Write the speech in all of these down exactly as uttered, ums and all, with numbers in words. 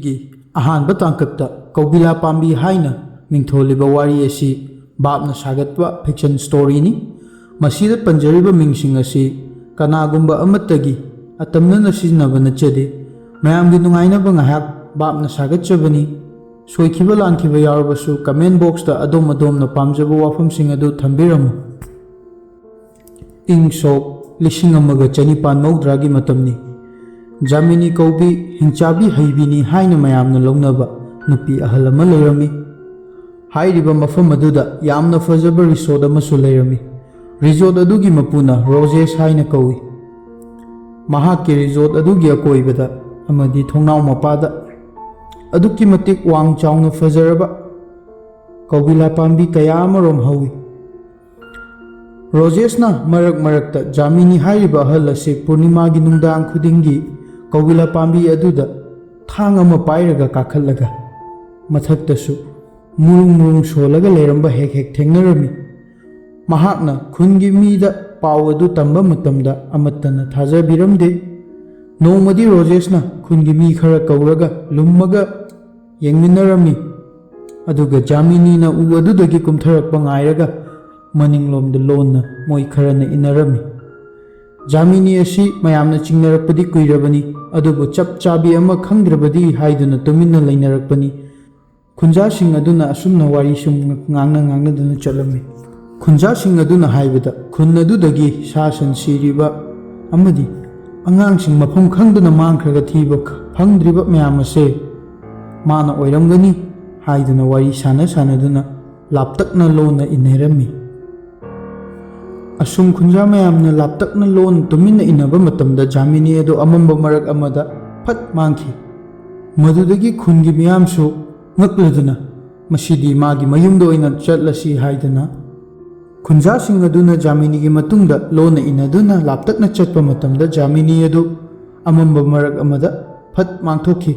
ꯒꯤ ꯑꯍꯥꯟꯕ ꯇꯥꯡꯀꯛꯇ ꯀꯧꯕꯤꯂꯥ ꯄꯥꯝꯕꯤ ꯍꯥꯏꯅ ꯃꯤꯡꯊꯣꯜꯂꯤꯕ ꯋꯥꯔꯤ ꯑꯁꯤ ꯚꯥꯞꯅ ꯁꯥꯒꯠꯄ ꯐꯤꯛꯁꯟ ꯁ꯭ꯇꯣꯔꯤꯅꯤ꯫ ꯃꯁꯤꯗ ꯄꯟꯖꯔꯤꯕ ꯃꯤꯡꯁꯤꯡ ꯑꯁꯤ ꯀꯅꯥꯒꯨꯝꯕ ꯑꯃꯠꯇꯒꯤ ꯑꯇꯝꯅꯅ ꯁꯤꯖꯤꯟꯅꯕ ꯅꯠꯆꯗꯦ꯫ ꯃꯌꯥꯝꯒꯤ ꯅꯨꯡꯉꯥꯏꯅꯕ ꯉꯥꯏꯍꯥꯛ ꯚꯥꯞꯅ ꯁꯥꯒꯠꯆꯕꯅꯤ꯫ ꯁꯣꯏꯈꯤꯕ ꯂꯥꯟꯈꯤꯕ ꯌꯥꯎꯔꯕꯁꯨ ꯀꯃꯦꯟ ꯕꯣꯛꯁꯇ ꯑꯗꯣꯝ ꯑꯗꯣꯝꯅ ꯄꯥꯝꯖꯕ ꯋꯥꯐꯝꯁꯤꯡ ꯑꯗꯨ ꯊꯝꯕꯤꯔꯝꯃꯨ꯫ ꯏꯪ ꯁꯣꯛ ꯂꯤꯁꯤꯡ ꯑꯃꯒ ꯆꯅꯤꯄꯥꯟ ꯃꯧꯗ꯭ꯔꯥꯒꯤ ꯃꯇꯝꯅꯤ꯫ ꯖꯥꯃꯤꯅꯤ ꯀꯧꯕꯤ ꯍꯤꯡꯆꯥꯕꯤ ꯍꯩꯕꯤꯅꯤ ꯍꯥꯏꯅ ꯃꯌꯥꯝꯅ ꯂꯧꯅꯕ ꯅꯨꯄꯤ ꯑꯍꯜ ꯑꯃ ꯂꯩꯔꯝꯃꯤ꯫ ꯍꯥꯏꯔꯤꯕ ꯃꯐꯝ ꯑꯗꯨꯗ ꯌꯥꯝꯅ ꯐꯖꯕ ꯔꯤꯁꯣꯔꯠ ꯑꯃꯁꯨ ꯂꯩꯔꯝꯃꯤ꯫ ꯔꯤꯁꯣꯔꯠ ꯑꯗꯨꯒꯤ ꯃꯄꯨꯅ ꯔꯣꯖꯦꯁ ꯍꯥꯏꯅ ꯀꯧꯏ꯫ ꯃꯍꯥꯛꯀꯤ ꯔꯤꯁꯣꯔꯠ ꯑꯗꯨꯒꯤ ꯑꯀꯣꯏꯕꯗ ꯑꯃꯗꯤ ꯊꯣꯡꯅꯥꯎ ꯃꯄꯥꯗ ꯑꯗꯨꯛꯀꯤ ꯃꯇꯤꯛ ꯋꯥꯡ ꯆꯥꯎꯅ ꯐꯖꯔꯕ ꯀꯧꯕꯤꯂꯥ ꯄꯥꯝꯕꯤ ꯀꯌꯥ ꯑꯃꯔꯣꯝ ꯍꯧꯏ꯫ ꯔꯣꯖꯦꯁꯅ ꯃꯔꯛ ꯃꯔꯛꯇ ꯖꯥꯃꯤꯅꯤ ꯍꯥꯏꯔꯤꯕ ꯑꯍꯜ ꯑꯁꯤ ꯄꯨꯔꯅꯤꯃꯥꯒꯤ ꯅꯨꯡꯗꯥꯡ ꯈꯨꯗꯤꯡꯒꯤ ꯀꯧꯕꯤꯂꯥ ꯄꯥꯝꯕꯤ ꯑꯗꯨꯗ ꯊꯥꯡ ꯑꯃ ꯄꯥꯏꯔꯒ ꯀꯥꯈꯠꯂꯒ ꯃꯊꯛꯇꯁꯨ ꯃꯨꯔꯨꯡ ꯃꯨꯔꯨꯡ ꯁꯣꯜꯂꯒ ꯂꯩꯔꯝꯕ ꯍꯦꯛ ꯍꯦꯛ ꯊꯦꯡꯅꯔꯝꯃꯤ꯫ ꯃꯍꯥꯛꯅ ꯈꯨꯟꯒꯤ ꯃꯤꯗ ꯄꯥꯎ ꯑꯗꯨ ꯇꯝꯕ ꯃꯇꯝꯗ ꯑꯃꯠꯇꯅ ꯊꯥꯖꯕꯤꯔꯝꯗꯦ꯫ ꯅꯣꯡꯃꯗꯤ ꯔꯣꯖꯦꯁꯅ ꯈꯨꯟꯒꯤ ꯃꯤ ꯈꯔ ꯀꯧꯔꯒ ꯂꯨꯝꯃꯒ ꯌꯦꯡꯃꯤꯟꯅꯔꯝꯃꯤ꯫ ꯑꯗꯨꯒ ꯖꯥꯃꯤꯅꯤꯅ ꯎ ꯑꯗꯨꯗꯒꯤ ꯀꯨꯝꯊꯔꯛꯄ ꯉꯥꯏꯔꯒ ꯃꯅꯤꯡꯂꯣꯝꯗ ꯂꯣꯟꯅ ꯃꯣꯏ ꯈꯔꯅ ꯏꯟꯅꯔꯝꯃꯤ꯫ ꯖꯥꯃꯤꯅꯤ ꯑꯁꯤ ꯃꯌꯥꯝꯅ ꯆꯤꯡꯅꯔꯛꯄꯗꯤ ꯀꯨꯏꯔꯕꯅꯤ, ꯑꯗꯨꯕꯨ ꯆꯞ ꯆꯥꯕꯤ ꯑꯃ ꯈꯪꯗ꯭ꯔꯕꯗꯤ ꯍꯥꯏꯗꯨꯅ ꯇꯨꯃꯤꯟꯅ ꯂꯩꯅꯔꯛꯄꯅꯤ꯫ ꯈꯨꯟꯖꯥꯁꯤꯡ ꯑꯗꯨꯅ ꯑꯁꯨꯝꯅ ꯋꯥꯔꯤ ꯁꯨꯝ ꯉꯥꯡꯅ ꯉꯥꯡꯅꯗꯨꯅ ꯆꯠꯂꯝꯃꯤ꯫ ꯈꯨꯟꯖꯥꯁꯤꯡ ꯑꯗꯨꯅ ꯍꯥꯏꯕꯗ ꯈꯨꯟ ꯑꯗꯨꯗꯒꯤ ꯁꯥ ꯁꯟ ꯁꯤꯔꯤꯕ ꯑꯃꯗꯤ ꯑꯉꯥꯡꯁꯤꯡ ꯃꯐꯝ ꯈꯪꯗꯅ ꯃꯥꯡꯈ꯭ꯔꯒ ꯊꯤꯕ ꯐꯪꯗ꯭ꯔꯤꯕ ꯃꯌꯥꯝ ꯑꯁꯦ ꯃꯥꯅ ꯑꯣꯏꯔꯝꯒꯅꯤ ꯍꯥꯏꯗꯨꯅ ꯋꯥꯔꯤ ꯁꯥꯟꯅ ꯁꯥꯟꯅꯗꯨꯅ ꯂꯥꯞꯇꯛꯅ ꯂꯣꯟꯅ ꯏꯟꯅꯔꯝꯃꯤ꯫ ꯑꯁꯨꯝ ꯈꯨꯟꯖꯥ ꯃꯌꯥꯝꯅ ꯂꯥꯞꯇꯛꯅ ꯂꯣꯟ ꯇꯨꯃꯤꯟꯅ ꯏꯟꯅꯕ ꯃꯇꯝꯗ ꯖꯥꯃꯤꯅꯤ ꯑꯗꯨ ꯑꯃꯝꯕ ꯃꯔꯛ ꯑꯃꯗ ꯐꯠ ꯃꯥꯡꯈꯤ꯫ ꯃꯗꯨꯗꯒꯤ ꯈꯨꯟꯒꯤ ꯃꯤꯌꯥꯝꯁꯨ ꯉꯛꯂꯗꯨꯅ ꯃꯁꯤꯗꯤ ꯃꯥꯒꯤ ꯃꯌꯨꯝꯗ ꯑꯣꯏꯅ ꯆꯠꯂꯁꯤ ꯍꯥꯏꯗꯨꯅ ꯈꯨꯟꯖꯥꯁꯤꯡ ꯑꯗꯨꯅ ꯖꯥꯃꯤꯅꯤꯒꯤ ꯃꯇꯨꯡꯗ ꯂꯣꯟꯅ ꯏꯟꯅꯗꯨꯅ ꯂꯥꯞꯇꯛꯅ ꯆꯠꯄ ꯃꯇꯝꯗ ꯖꯥꯃꯤꯅꯤ ꯑꯗꯨ ꯑꯃꯝꯕ ꯃꯔꯛ ꯑꯃꯗ ꯐꯠ ꯃꯥꯡꯊꯣꯛꯈꯤ꯫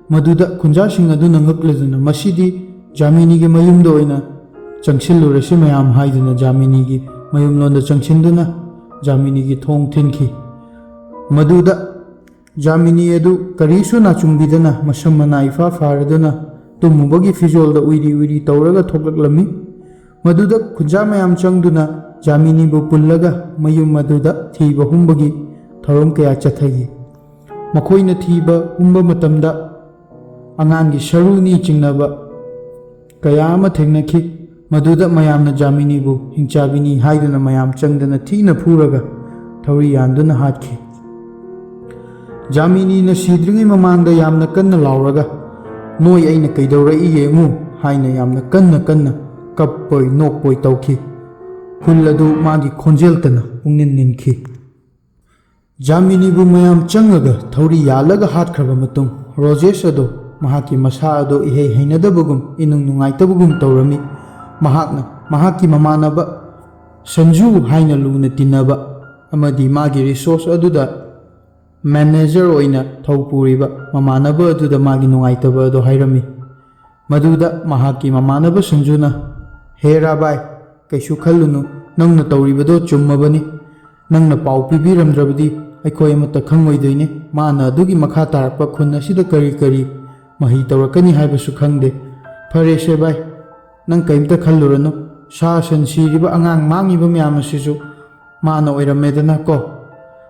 ꯃꯗꯨꯗ ꯈꯨꯟꯖꯥꯁꯤꯡ ꯑꯗꯨꯅ ꯉꯛꯂꯗꯨꯅ ꯃꯁꯤꯗꯤ ꯖꯥꯃꯤꯅꯤꯒꯤ ꯃꯌꯨꯝꯗ ꯑꯣꯏꯅ ꯆꯪꯁꯤꯜꯂꯨꯔꯁꯤ ꯃꯌꯥꯝ ꯍꯥꯏꯗꯨꯅ ꯖꯥꯃꯤꯅꯤꯒꯤ ꯃꯌꯨꯝꯂꯣꯝꯗ ꯆꯪꯁꯤꯟꯗꯨꯅ ꯖꯥꯃꯤꯅꯤꯒꯤ ꯊꯣꯡ ꯊꯤꯟꯈꯤ꯫ ꯃꯗꯨꯗ ꯖꯥꯃꯤꯅꯤ ꯑꯗꯨ ꯀꯔꯤꯁꯨ ꯅꯥꯆꯨꯡꯕꯤꯗꯅ ꯃꯁꯝ ꯃꯅꯥ ꯏꯐꯥ ꯐꯥꯔꯗꯨꯅ ꯇꯨꯝꯃꯨꯕꯒꯤ ꯐꯤꯖꯣꯜꯗ ꯎꯏꯔꯤ ꯎꯏꯔꯤ ꯇꯧꯔꯒ ꯊꯣꯛꯂꯛꯂꯝꯃꯤ꯫ ꯃꯗꯨꯗ ꯈꯨꯟꯖꯥ ꯃꯌꯥꯝ ꯆꯪꯗꯨꯅ ꯖꯥꯃꯤꯅꯤꯕꯨ ꯄꯨꯜꯂꯒ ꯃꯌꯨꯝ ꯑꯗꯨꯗ ꯊꯤꯕ ꯍꯨꯝꯕꯒꯤ ꯊꯧꯔꯝ ꯀꯌꯥ ꯆꯠꯊꯈꯤ꯫ ꯃꯈꯣꯏꯅ ꯊꯤꯕ ꯍꯨꯝꯕ ꯃꯇꯝꯗ ꯑꯉꯥꯡꯒꯤ ꯁꯔꯨꯅꯤ ꯆꯤꯡꯅꯕ ꯀꯌꯥ ꯑꯃ ꯊꯦꯡꯅꯈꯤ꯫ ꯃꯗꯨꯗ ꯃꯌꯥꯝꯅ ꯖꯥꯃꯤꯅꯤꯕꯨ ꯍꯤꯡꯆꯥꯕꯤꯅꯤ ꯍꯥꯏꯗꯨꯅ ꯃꯌꯥꯝ ꯆꯪꯗꯅ ꯊꯤꯅ ꯐꯨꯔꯒ ꯊꯧꯔꯤ ꯌꯥꯟꯗꯨꯅ ꯍꯥꯠꯈꯤ꯫ ꯖꯥꯃꯤꯅꯤꯅ ꯁꯤꯗ꯭ꯔꯤꯉꯩ ꯃꯃꯥꯡꯗ ꯌꯥꯝꯅ ꯀꯟꯅ ꯂꯥꯎꯔꯒ, "ꯅꯣꯏ ꯑꯩꯅ ꯀꯩꯗꯧꯔꯛꯏ ꯌꯦꯡꯉꯨ" ꯍꯥꯏꯅ ꯌꯥꯝꯅ ꯀꯟꯅ ꯀꯟꯅ ꯀꯞꯄꯣꯏ ꯅꯣꯛꯄꯣꯏ ꯇꯧꯈꯤ꯫ ꯈꯨꯜ ꯑꯗꯨ ꯃꯥꯒꯤ ꯈꯣꯟꯖꯦꯜꯇꯅ ꯄꯨꯡꯅꯤꯟ ꯅꯤꯟꯈꯤ꯫ ꯖꯥꯃꯤꯅꯤꯕꯨ ꯃꯌꯥꯝ ꯆꯪꯉꯒ ꯊꯧꯔꯤ ꯌꯥꯜꯂꯒ ꯍꯥꯠꯈ꯭ꯔꯕ ꯃꯇꯨꯡ, ꯔꯣꯖꯦꯁ ꯑꯗꯣ ꯃꯍꯥꯛꯀꯤ ꯃꯁꯥ ꯑꯗꯣ ꯏꯍꯩ ꯍꯩꯅꯗꯕꯒꯨꯝ ꯏꯅꯨꯡ ꯅꯨꯡꯉꯥꯏꯇꯕꯒꯨꯝ ꯇꯧꯔꯝꯃꯤ꯫ ꯃꯍꯥꯛꯅ ꯃꯍꯥꯛꯀꯤ ꯃꯃꯥꯟꯅꯕ ꯁꯟꯖꯨ ꯍꯥꯏꯅ ꯂꯨꯅ ꯇꯤꯟꯅꯕ ꯑꯃꯗꯤ ꯃꯥꯒꯤ ꯔꯤꯁꯣꯔꯁ ꯑꯗꯨꯗ ꯃꯦꯅꯦꯖꯔ ꯑꯣꯏꯅ ꯊꯧ ꯄꯨꯔꯤꯕ ꯃꯃꯥꯟꯅꯕ ꯑꯗꯨꯗ ꯃꯥꯒꯤ ꯅꯨꯡꯉꯥꯏꯇꯕ ꯑꯗꯨ ꯍꯥꯏꯔꯝꯃꯤ꯫ ꯃꯗꯨꯗ ꯃꯍꯥꯛꯀꯤ ꯃꯃꯥꯟꯅꯕ ꯁꯟꯖꯨꯅ, "ꯍꯦ ꯔꯥꯕꯥꯏ, ꯀꯩꯁꯨ ꯈꯜꯂꯨꯅꯨ, ꯅꯪꯅ ꯇꯧꯔꯤꯕꯗꯣ ꯆꯨꯝꯃꯕꯅꯤ꯫ ꯅꯪꯅ ꯄꯥꯎ ꯄꯤꯕꯤꯔꯝꯗ꯭ꯔꯕꯗꯤ ꯑꯩꯈꯣꯏ ꯑꯃꯠꯇ ꯈꯪꯉꯣꯏꯗꯣꯏꯅꯤ꯫ ꯃꯥꯅ ꯑꯗꯨꯒꯤ ꯃꯈꯥ ꯇꯥꯔꯛꯄ ꯈꯨꯟ ꯑꯁꯤꯗ ꯀꯔꯤ ꯀꯔꯤ ꯃꯍꯩ ꯇꯧꯔꯛꯀꯅꯤ ꯍꯥꯏꯕꯁꯨ ꯈꯪꯗꯦ꯫ ꯐꯔꯦꯁꯦ ꯚꯥꯏ, ꯅꯪ ꯀꯔꯤꯝꯇ ꯈꯜꯂꯨꯔꯅꯨ꯫ ꯁꯥ ꯁꯟ ꯁꯤꯔꯤꯕ, ꯑꯉꯥꯡ ꯃꯥꯡꯉꯤꯕ ꯃꯌꯥꯝ ꯑꯁꯤꯁꯨ ꯃꯥꯅ ꯑꯣꯏꯔꯝꯃꯦꯗꯅ ꯀꯣ"꯫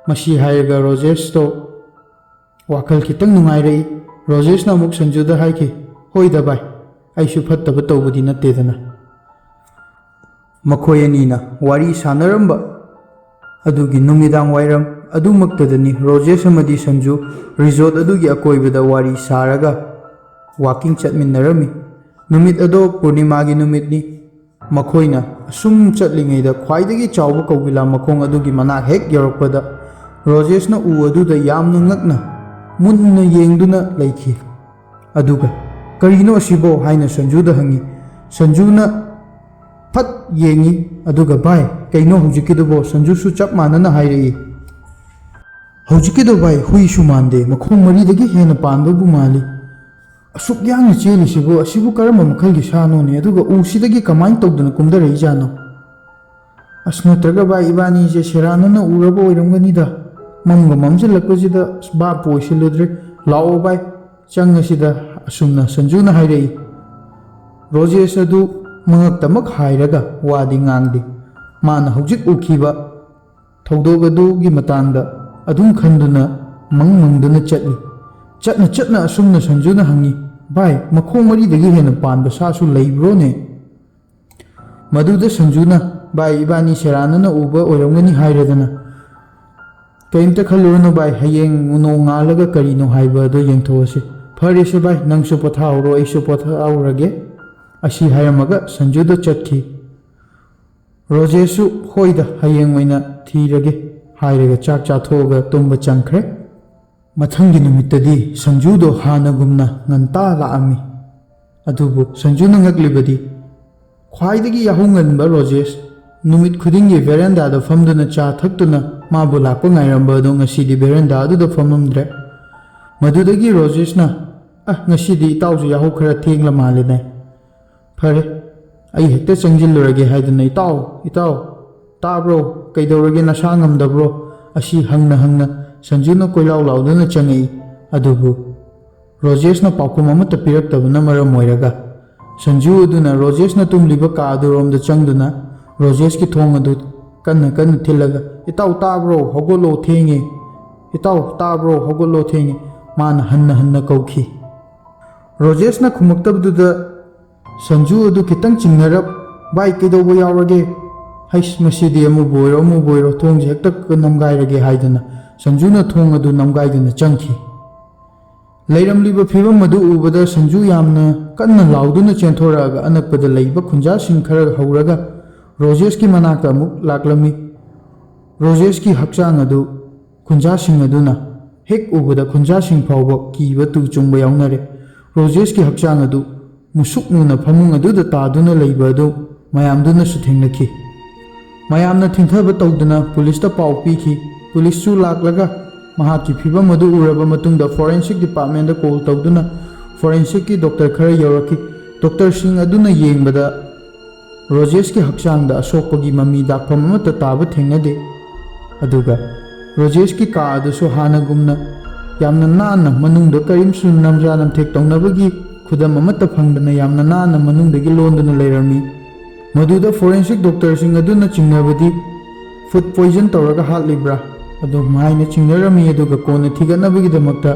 ꯃꯁꯤ ꯍꯥꯏꯔꯒ ꯔꯣꯖꯦꯁꯇꯣ ꯋꯥꯈꯜ ꯈꯤꯇꯪ ꯅꯨꯡꯉꯥꯏꯔꯛꯏ꯫ ꯔꯣꯖꯦꯁꯅ ꯑꯃꯨꯛ ꯁꯟꯖꯨꯗ ꯍꯥꯏꯈꯤ, "ꯍꯣꯏꯗ ꯚꯥꯏ, ꯑꯩꯁꯨ ꯐꯠꯇꯕ ꯇꯧꯕꯗꯤ ꯅꯠꯇꯦꯗꯅ"꯫ ꯃꯈꯣꯏ ꯑꯅꯤꯅ ꯋꯥꯔꯤ ꯁꯥꯟꯅꯔꯝꯕ ꯑꯗꯨꯒꯤ ꯅꯨꯃꯤꯗꯥꯡ ꯋꯥꯏꯔꯝ ꯑꯗꯨꯃꯛꯇꯗꯅꯤ ꯔꯣꯖꯦꯁ ꯑꯃꯗꯤ ꯁꯟꯖꯨ ꯔꯤꯖꯣꯔꯠ ꯑꯗꯨꯒꯤ ꯑꯀꯣꯏꯕꯗ ꯋꯥꯔꯤ ꯁꯥꯔꯒ ꯋꯥꯀꯤꯡ ꯆꯠꯃꯤꯟꯅꯔꯝꯃꯤ꯫ ꯅꯨꯃꯤꯠ ꯑꯗꯣ ꯄꯨꯔꯅꯤꯃꯥꯒꯤ ꯅꯨꯃꯤꯠꯅꯤ꯫ ꯃꯈꯣꯏꯅ ꯑꯁꯨꯝ ꯆꯠꯂꯤꯉꯩꯗ ꯈ꯭ꯋꯥꯏꯗꯒꯤ ꯆꯥꯎꯕ ꯀꯧꯕꯤꯂꯥ ꯃꯈꯣꯡ ꯑꯗꯨꯒꯤ ꯃꯅꯥꯛ ꯍꯦꯛ ꯌꯧꯔꯛꯄꯗ ꯔꯣꯖꯦꯁꯅ ꯎ ꯑꯗꯨꯗ ꯌꯥꯝꯅ ꯉꯛꯅ ꯃꯨꯟꯅ ꯌꯦꯡꯗꯨꯅ ꯂꯩꯈꯤ꯫ ꯑꯗꯨꯒ, "ꯀꯔꯤꯅꯣ ꯑꯁꯤꯕꯣ?" ꯍꯥꯏꯅ ꯁꯟꯖꯨꯗ ꯍꯪꯉꯤ꯫ ꯁꯟꯖꯨꯅ ꯐꯠ ꯌꯦꯡꯉꯤ, ꯑꯗꯨꯒ, "ꯚꯥꯏ, ꯀꯩꯅꯣ ꯍꯧꯖꯤꯛꯀꯤꯗꯨꯕꯣ?" ꯁꯟꯖꯨꯁꯨ ꯆꯞ ꯃꯥꯟꯅꯅ ꯍꯥꯏꯔꯛꯏ꯫ "ꯍꯧꯖꯤꯛꯀꯤꯗꯣ, ꯚꯥꯏ, ꯍꯨꯏꯁꯨ ꯃꯥꯟꯗꯦ, ꯃꯈꯣꯡ ꯃꯔꯤꯗꯒꯤ ꯍꯦꯟꯅ ꯄꯥꯟꯕꯕꯨ ꯃꯥꯜꯂꯤ꯫ ꯑꯁꯨꯛ ꯌꯥꯡꯅ ꯆꯦꯜꯂꯤꯁꯤꯕꯨ, ꯑꯁꯤꯕꯨ ꯀꯔꯝꯕ ꯃꯈꯜꯒꯤ ꯁꯥꯅꯣꯅꯦ? ꯑꯗꯨꯒ ꯎꯁꯤꯗꯒꯤ ꯀꯃꯥꯏꯅ ꯇꯧꯗꯅ ꯀꯨꯝꯊꯔꯛꯏꯖꯥꯠꯅꯣ? ꯑꯁ, ꯅꯠꯇ꯭ꯔꯒ, ꯚꯥꯏ, ꯏꯕꯥꯅꯤꯁꯦ ꯁꯦꯔꯥꯟꯅꯅ ꯎꯔꯕ ꯑꯣꯏꯔꯝꯒꯅꯤꯗ꯫ ꯃꯝꯒ ꯃꯝꯁꯤꯜꯂꯛꯄꯁꯤꯗ ꯚꯥꯞꯄꯨ ꯑꯣꯏꯁꯤꯜꯂꯨꯗ꯭ꯔꯦ꯫ "ꯂꯥꯛꯑꯣ ꯚꯥꯏ, ꯆꯪꯉꯁꯤꯗ," ꯑꯁꯨꯝꯅ ꯁꯟꯖꯨꯅ ꯍꯥꯏꯔꯛꯏ꯫ ꯔꯣꯖꯦꯁ ꯑꯗꯨ ꯃꯉꯛꯇꯃꯛ ꯍꯥꯏꯔꯒ ꯋꯥꯗꯤ ꯉꯥꯡꯗꯦ꯫ ꯃꯥꯅ ꯍꯧꯖꯤꯛ ꯎꯈꯤꯕ ꯊꯧꯗꯣꯛ ꯑꯗꯨꯒꯤ ꯃꯇꯥꯡꯗ ꯑꯗꯨꯝ ꯈꯟꯗꯨꯅ ꯃꯪ ꯃꯪꯗꯨꯅ ꯆꯠꯂꯤ꯫ ꯆꯠꯅ ꯆꯠꯅ ꯑꯁꯨꯝꯅ ꯁꯟꯖꯨꯅ ꯍꯪꯉꯤ, "ꯚꯥꯏ, ꯃꯈꯣꯡ ꯃꯔꯤꯗꯒꯤ ꯍꯦꯟꯅ ꯄꯥꯟꯕ ꯁꯥꯁꯨ ꯂꯩꯕ꯭ꯔꯣꯅꯦ?" ꯃꯗꯨꯗ ꯁꯟꯖꯨꯅ, "ꯚꯥꯏ, ꯏꯕꯥꯅꯤ ꯁꯦꯔꯥꯟꯅꯅ ꯎꯕ ꯑꯣꯏꯔꯝꯒꯅꯤ" ꯍꯥꯏꯔꯗꯅ, "ꯀꯔꯤꯝꯇ ꯈꯜꯂꯨꯔꯅꯨ ꯚꯥꯏ, ꯍꯌꯦꯡ ꯅꯣꯡꯉꯥꯜꯂꯒ ꯀꯔꯤꯅꯣ ꯍꯥꯏꯕ ꯑꯗꯨ ꯌꯦꯡꯊꯣꯛꯑꯁꯤ꯫ ꯐꯔꯦꯁꯦ ꯚꯥꯏ, ꯅꯪꯁꯨ ꯄꯣꯊꯥꯍꯧꯔꯣ, ꯑꯩꯁꯨ ꯄꯣꯊꯥꯍꯧꯔꯒꯦ"꯫ ꯑꯁꯤ ꯍꯥꯏꯔꯝꯃꯒ ꯁꯟꯖꯨꯗ ꯆꯠꯈꯤ꯫ ꯔꯣꯖꯦꯁꯁꯨ, "ꯍꯣꯏꯗ, ꯍꯌꯦꯡ ꯑꯣꯏꯅ ꯊꯤꯔꯒꯦ" ꯍꯥꯏꯔꯒ ꯆꯥꯛ ꯆꯥꯊꯣꯛꯑꯒ ꯇꯨꯝꯕ ꯆꯪꯈ꯭ꯔꯦ꯫ ꯃꯊꯪꯒꯤ ꯅꯨꯃꯤꯠꯇꯗꯤ ꯁꯟꯖꯨꯗꯣ ꯍꯥꯟꯅꯒꯨꯝꯅ ꯉꯟꯇꯥ ꯂꯥꯛꯑꯝꯃꯤ꯫ ꯑꯗꯨꯕꯨ ꯁꯟꯖꯨꯅ ꯉꯛꯂꯤꯕꯗꯤ, ꯈ꯭ꯋꯥꯏꯗꯒꯤ ꯌꯥꯍꯧ ꯉꯟꯕ ꯔꯣꯖꯦꯁ, ꯅꯨꯃꯤꯠ ꯈꯨꯗꯤꯡꯒꯤ ꯚꯦꯔꯦꯟꯗꯥꯗ ꯐꯝꯗꯨꯅ ꯆꯥ ꯊꯛꯇꯨꯅ ꯃꯥꯕꯨ ꯂꯥꯛꯄ ꯉꯥꯏꯔꯝꯕ ꯑꯗꯣ ꯉꯁꯤꯗꯤ ꯚꯦꯔꯦꯟꯗꯥ ꯑꯗꯨꯗ ꯐꯝꯂꯝꯗ꯭ꯔꯦ꯫ ꯃꯗꯨꯗꯒꯤ ꯔꯣꯖꯦꯁꯅ, "ꯑ, ꯉꯁꯤꯗꯤ ꯏꯇꯥꯎꯁꯨ ꯌꯥꯍꯧ ꯈꯔ ꯊꯦꯡꯂ ꯃꯥꯜꯂꯦꯅꯦ꯫ ꯐꯔꯦ, ꯑꯩ ꯍꯦꯛꯇ ꯆꯪꯁꯤꯜꯂꯨꯔꯒꯦ" ꯍꯥꯏꯗꯨꯅ, "ꯏꯇꯥꯎ, ꯏꯇꯥꯎ, ꯇꯥꯕ꯭ꯔꯣ? ꯀꯩꯗꯧꯔꯒꯦ? ꯅꯁꯥ ꯉꯝꯗꯕ꯭ꯔꯣ?" ꯑꯁꯤ ꯍꯪꯅ ꯍꯪꯅ ꯁꯟꯖꯨꯅ ꯀꯣꯏꯂꯥꯎ ꯂꯥꯎꯗꯨꯅ ꯆꯪꯉꯛꯏ꯫ ꯑꯗꯨꯕꯨ ꯔꯣꯖꯦꯁꯅ ꯄꯥꯎꯈꯨꯝ ꯑꯃꯠꯇ ꯄꯤꯔꯛꯇꯕꯅ ꯃꯔꯝ ꯑꯣꯏꯔꯒ, ꯁꯟꯖꯨ ꯑꯗꯨꯅ ꯔꯣꯖꯦꯁꯅ ꯇꯨꯝꯂꯤꯕ ꯀꯥ ꯑꯗꯨꯔꯣꯝꯗ ꯆꯪꯗꯨꯅ ꯔꯣꯖꯦꯁꯀꯤ ꯊꯣꯡ ꯑꯗꯨ ꯀꯟꯅ ꯀꯟꯅ ꯊꯤꯜꯂꯒ, "ꯏꯇꯥꯎ, ꯇꯥꯕ꯭ꯔꯣ? ꯍꯧꯒꯠꯂꯣ, ꯊꯦꯡꯉꯦ꯫ ꯏꯇꯥꯎ, ꯇꯥꯕ꯭ꯔꯣ? ꯍꯧꯒꯠꯂꯣ, ꯊꯦꯡꯉꯦ", ꯃꯥꯅ ꯍꯟꯅ ꯍꯟꯅ ꯀꯧꯈꯤ꯫ ꯔꯣꯖꯦꯁꯅ ꯈꯨꯝꯃꯛꯇꯕꯗꯨꯗ ꯁꯟꯖꯨ ꯑꯗꯨ ꯈꯤꯇꯪ ꯆꯤꯡꯅꯔꯞ, "ꯚꯥꯏ, ꯀꯩꯗꯧꯕ ꯌꯥꯎꯔꯒꯦ? ꯍꯩꯁ, ꯉꯁꯤꯗꯤ ꯑꯃꯕꯨ ꯑꯣꯏꯔꯣ ꯑꯃꯕꯨ ꯑꯣꯏꯔꯣ ꯊꯣꯡꯁꯦ ꯍꯦꯛꯇ ꯅꯝꯒꯥꯏꯔꯒꯦ" ꯍꯥꯏꯗꯨꯅ ꯁꯟꯖꯨꯅ ꯊꯣꯡ ꯑꯗꯨ ꯅꯝꯒꯥꯏꯗꯨꯅ ꯆꯪꯈꯤ꯫ ꯂꯩꯔꯝꯂꯤꯕ ꯐꯤꯕꯝ ꯑꯗꯨ ꯎꯕꯗ ꯁꯟꯖꯨ ꯌꯥꯝꯅ ꯀꯟꯅ ꯂꯥꯎꯗꯨꯅ ꯆꯦꯟꯊꯣꯔꯛꯑꯒ ꯑꯅꯛꯄꯗ ꯂꯩꯕ ꯈꯨꯟꯖꯥꯁꯤꯡ ꯈꯔ ꯍꯧꯔꯒ ꯔꯣꯖꯦꯁꯀꯤ ꯃꯅꯥꯛꯇ ꯑꯃꯨꯛ ꯂꯥꯛꯂꯝꯃꯤ꯫ ꯔꯣꯖꯦꯁꯀꯤ ꯍꯛꯆꯥꯡ ꯑꯗꯨ ꯈꯨꯟꯖꯥꯁꯤꯡ ꯑꯗꯨꯅ ꯍꯦꯛ ꯎꯕꯗ ꯈꯨꯟꯖꯥꯁꯤꯡ ꯐꯥꯎꯕ ꯀꯤꯕ ꯇꯨ ꯆꯨꯡꯕ ꯌꯥꯎꯅꯔꯦ꯫ ꯔꯣꯖꯦꯁꯀꯤ ꯍꯛꯆꯥꯡ ꯑꯗꯨ ꯃꯨꯁꯨꯛ ꯃꯨꯅ ꯐꯃꯨꯡ ꯑꯗꯨꯗ ꯇꯥꯗꯨꯅ ꯂꯩꯕ ꯑꯗꯨ ꯃꯌꯥꯝꯗꯨꯅꯁꯨ ꯊꯦꯡꯅꯈꯤ꯫ ꯃꯌꯥꯝꯅ ꯊꯤꯟꯊꯕ ꯇꯧꯗꯨꯅ ꯄꯨꯂꯤꯁꯇ ꯄꯥꯎ ꯄꯤꯈꯤ꯫ ꯄꯨꯂꯤꯁꯁꯨ ꯂꯥꯛꯂꯒ ꯃꯍꯥꯛꯀꯤ ꯐꯤꯕꯝ ꯑꯗꯨ ꯎꯔꯕ ꯃꯇꯨꯡꯗ ꯐꯣꯔꯦꯟꯁꯤꯛ ꯗꯤꯄꯥꯔꯠꯃꯦꯟꯗ ꯀꯣꯜ ꯇꯧꯗꯨꯅ ꯐꯣꯔꯦꯟꯁꯤꯛꯀꯤ ꯗꯣꯛꯇꯔ ꯈꯔ ꯌꯧꯔꯛꯈꯤ꯫ ꯗꯣꯛꯇꯔꯁꯤꯡ ꯑꯗꯨꯅ ꯌꯦꯡꯕꯗ ꯔꯣꯖꯦꯁꯀꯤ ꯍꯛꯆꯥꯡꯗ ꯑꯁꯣꯛꯄꯒꯤ ꯃꯃꯤ ꯗꯥꯛꯐꯝ ꯑꯃꯠꯇ ꯇꯥꯕ ꯊꯦꯡꯅꯗꯦ꯫ ꯑꯗꯨꯒ ꯔꯣꯖꯦꯁꯀꯤ ꯀꯥ ꯑꯗꯨꯁꯨ ꯍꯥꯟꯅꯒꯨꯝꯅ ꯌꯥꯝꯅ ꯅꯥꯟꯅ, ꯃꯅꯨꯡꯗ ꯀꯔꯤꯝꯁꯨ ꯅꯝꯖꯥ ꯅꯝꯊꯦꯛ ꯇꯧꯅꯕꯒꯤ ꯈꯨꯗꯝ ꯑꯃꯠꯇ ꯐꯪꯗꯅ ꯌꯥꯝꯅ ꯅꯥꯟꯅ ꯃꯅꯨꯡꯗꯒꯤ ꯂꯣꯟꯗꯨꯅ ꯂꯩꯔꯝꯃꯤ꯫ ꯃꯗꯨꯗ ꯐꯣꯔꯦꯟꯁꯤꯛ ꯗꯣꯛꯇꯔꯁꯤꯡ ꯑꯗꯨꯅ ꯆꯤꯡꯅꯕꯗꯤ ꯐꯨꯗ ꯄꯣꯏꯖꯟ ꯇꯧꯔꯒ ꯍꯥꯠꯂꯤꯕ꯭ꯔꯥ ꯑꯗꯨꯝ ꯍꯥꯏꯅ ꯆꯤꯡꯅꯔꯝꯃꯤ꯫ ꯑꯗꯨꯒ ꯀꯣꯟꯅ ꯊꯤꯒꯠꯅꯕꯒꯤꯗꯃꯛꯇ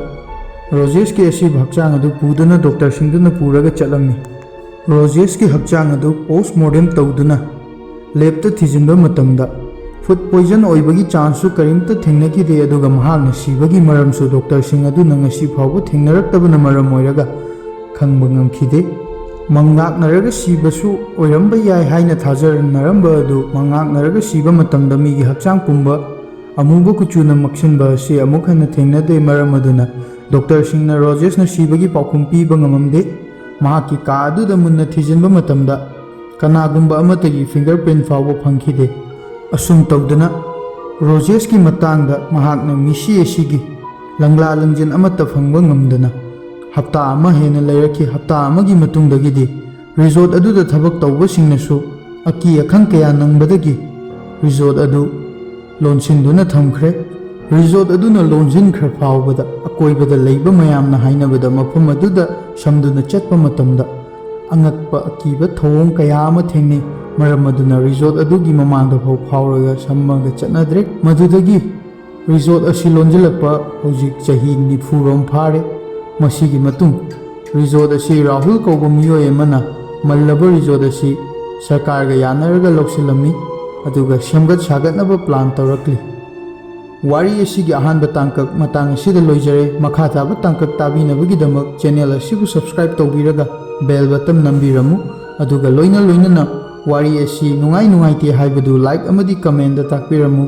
ꯔꯣꯖꯦꯁꯀꯤ ꯑꯁꯤꯕ ꯍꯛꯆꯥꯡ ꯑꯗꯨ ꯄꯨꯗꯨꯅ ꯗꯣꯛꯇꯔꯁꯤꯡꯗꯨꯅ ꯄꯨꯔꯒ ꯆꯠꯂꯝꯃꯤ꯫ ꯔꯣꯖꯦꯁꯀꯤ ꯍꯛꯆꯥꯡ ꯑꯗꯨ ꯄꯣꯁꯃꯣꯔꯇꯦꯝ ꯇꯧꯗꯨꯅ ꯂꯦꯕꯇ ꯊꯤꯖꯤꯟꯕ ꯃꯇꯝꯗ ꯐꯨꯗ ꯄꯣꯏꯖꯟ ꯑꯣꯏꯕꯒꯤ ꯆꯥꯟꯁꯁꯨ ꯀꯔꯤꯝꯇ ꯊꯦꯡꯅꯈꯤꯗꯦ꯫ ꯑꯗꯨꯒ ꯃꯍꯥꯛꯅ ꯁꯤꯕꯒꯤ ꯃꯔꯝꯁꯨ ꯗꯣꯛꯇꯔꯁꯤꯡ ꯑꯗꯨꯅ ꯉꯁꯤ ꯐꯥꯎꯕ ꯊꯦꯡꯅꯔꯛꯇꯕꯅ ꯃꯔꯝ ꯑꯣꯏꯔꯒ ꯈꯪꯕ ꯉꯝꯈꯤꯗꯦ꯫ ꯃꯪꯂꯥꯛꯅꯔꯒ ꯁꯤꯕꯁꯨ ꯑꯣꯏꯔꯝꯕ ꯌꯥꯏ ꯍꯥꯏꯅ ꯊꯥꯖꯅꯔꯝꯕ ꯑꯗꯨ ꯃꯪꯂꯥꯛꯅꯔꯒ ꯁꯤꯕ ꯃꯇꯝꯗ ꯃꯤꯒꯤ ꯍꯛꯆꯥꯡ ꯄꯨꯝꯕ ꯑꯃꯨꯕ ꯀꯨꯆꯨꯅ ꯃꯛꯁꯤꯟꯕ ꯑꯁꯤ ꯑꯃꯨꯛ ꯍꯟꯅ ꯊꯦꯡꯅꯗꯦ꯫ ꯃꯔꯝ ꯑꯗꯨꯅ ꯗꯣꯛꯇꯔꯁꯤꯡꯅ ꯔꯣꯖꯦꯁꯅ ꯁꯤꯕꯒꯤ ꯄꯥꯎꯈꯨꯝ ꯄꯤꯕ ꯉꯝꯃꯝꯗꯦ꯫ ꯃꯍꯥꯛꯀꯤ ꯀꯥ ꯑꯗꯨꯗ ꯃꯨꯟꯅ ꯊꯤꯖꯤꯟꯕ ꯃꯇꯝꯗ ꯀꯅꯥꯒꯨꯝꯕ ꯑꯃꯠꯇꯒꯤ ꯐꯤꯡꯒꯔ ꯄ꯭ꯔꯤꯟꯠ ꯐꯥꯎꯕ ꯐꯪꯈꯤꯗꯦ꯫ ꯑꯁꯨꯝ ꯇꯧꯗꯅ ꯔꯣꯖꯦꯁꯀꯤ ꯃꯇꯥꯡꯗ ꯃꯍꯥꯛꯅ ꯃꯤꯁꯤ ꯑꯁꯤꯒꯤ ꯂꯪꯂꯥ ꯂꯪꯖꯤꯟ ꯑꯃꯠꯇ ꯐꯪꯕ ꯉꯝꯗꯅ ꯍꯞꯇꯥ ꯑꯃ ꯍꯦꯟꯅ ꯂꯩꯔꯛꯈꯤ꯫ ꯍꯞꯇꯥ ꯑꯃꯒꯤ ꯃꯇꯨꯡꯗꯒꯤꯗꯤ ꯔꯤꯖꯣꯔꯠ ꯑꯗꯨꯗ ꯊꯕꯛ ꯇꯧꯕꯁꯤꯡꯅꯁꯨ ꯑꯀꯤ ꯑꯈꯪ ꯀꯌꯥ ꯅꯪꯕꯗꯒꯤ ꯔꯤꯖꯣꯔꯠ ꯑꯗꯨ ꯂꯣꯟꯁꯤꯟꯗꯨꯅ ꯊꯝꯈ꯭ꯔꯦ꯫ ꯔꯤꯖꯣꯔꯠ ꯑꯗꯨꯅ ꯂꯣꯟꯁꯤꯟꯈ꯭ꯔ ꯐꯥꯎꯕꯗ ꯑꯀꯣꯏꯕꯗ ꯂꯩꯕ ꯃꯌꯥꯝꯅ ꯍꯥꯏꯅꯕꯗ ꯃꯐꯝ ꯑꯗꯨꯗ ꯁꯝꯗꯨꯅ ꯆꯠꯄ ꯃꯇꯝꯗ ꯑꯉꯛꯄ ꯑꯀꯤꯕ ꯊꯧꯑꯣꯡ ꯀꯌꯥ ꯑꯃ ꯊꯦꯡꯅꯩ꯫ ꯃꯔꯝ ꯑꯗꯨꯅ ꯔꯤꯖꯣꯔꯠ ꯑꯗꯨꯒꯤ ꯃꯃꯥꯡꯗ ꯐꯥꯎ ꯐꯥꯎꯔꯒ ꯁꯝꯃꯒ ꯆꯠꯅꯗ꯭ꯔꯦ꯫ ꯃꯗꯨꯗꯒꯤ ꯔꯤꯖꯣꯔꯠ ꯑꯁꯤ ꯂꯣꯟꯁꯤꯜꯂꯛꯄ ꯍꯧꯖꯤꯛ ꯆꯍꯤ ꯅꯤꯐꯨ ꯔꯣꯝ ꯐꯥꯔꯦ꯫ ꯃꯁꯤꯒꯤ ꯃꯇꯨꯡ ꯔꯤꯖꯣꯔꯠ ꯑꯁꯤ ꯔꯥꯍꯨꯜ ꯀꯧꯕ ꯃꯤꯑꯣꯏ ꯑꯃꯅ ꯃꯜꯂꯕ ꯔꯤꯖꯣꯔꯠ ꯑꯁꯤ ꯁꯔꯀꯥꯔꯒ ꯌꯥꯅꯔꯒ ꯂꯧꯁꯤꯜꯂꯝꯃꯤ, ꯑꯗꯨꯒ ꯁꯦꯝꯒꯠ ꯁꯥꯒꯠꯅꯕ ꯄ꯭ꯂꯥꯟ ꯇꯧꯔꯛꯂꯤ꯫ ꯋꯥꯔꯤ ꯑꯁꯤꯒꯤ ꯑꯍꯥꯟꯕ ꯇꯥꯡꯀꯛ ꯃꯇꯥꯡ ꯑꯁꯤꯗ ꯂꯣꯏꯖꯔꯦ꯫ ꯃꯈꯥ ꯇꯥꯕ ꯇꯥꯡꯀꯛ ꯇꯥꯕꯤꯅꯕꯒꯤꯗꯃꯛ ꯆꯦꯅꯦꯜ ꯑꯁꯤꯕꯨ ꯁꯕꯁꯀ꯭ꯔꯥꯏꯕ ꯇꯧꯕꯤꯔꯒ ꯕꯦꯜ ꯕꯇꯟ ꯅꯝꯕꯤꯔꯝꯃꯨ, ꯑꯗꯨꯒ ꯂꯣꯏꯅ ꯂꯣꯏꯅꯅ ꯋꯥꯔꯤ ꯑꯁꯤ ꯅꯨꯡꯉꯥꯏ ꯅꯨꯡꯉꯥꯏꯇꯦ ꯍꯥꯏꯕꯗꯨ ꯂꯥꯏꯛ ꯑꯃꯗꯤ ꯀꯃꯦꯟꯗ ꯇꯥꯛꯄꯤꯔꯝꯃꯨ꯫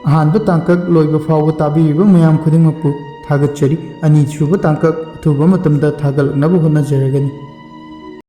ꯑꯍꯥꯟꯕ ꯇꯥꯡꯀꯛ ꯂꯣꯏꯕ ꯐꯥꯎꯕ ꯇꯥꯕꯤꯔꯤꯕ ꯃꯌꯥꯝ ꯈꯨꯗꯤꯡꯃꯛꯄꯨ ꯊꯥꯒꯠꯆꯔꯤ꯫ ꯑꯅꯤꯁꯨꯕ ꯇꯥꯡꯀꯛ ꯑꯊꯨꯕ ꯃꯇꯝꯗ ꯊꯥꯒꯠꯂꯛꯅꯕ ꯍꯣꯠꯅꯖꯔꯒꯅꯤ꯫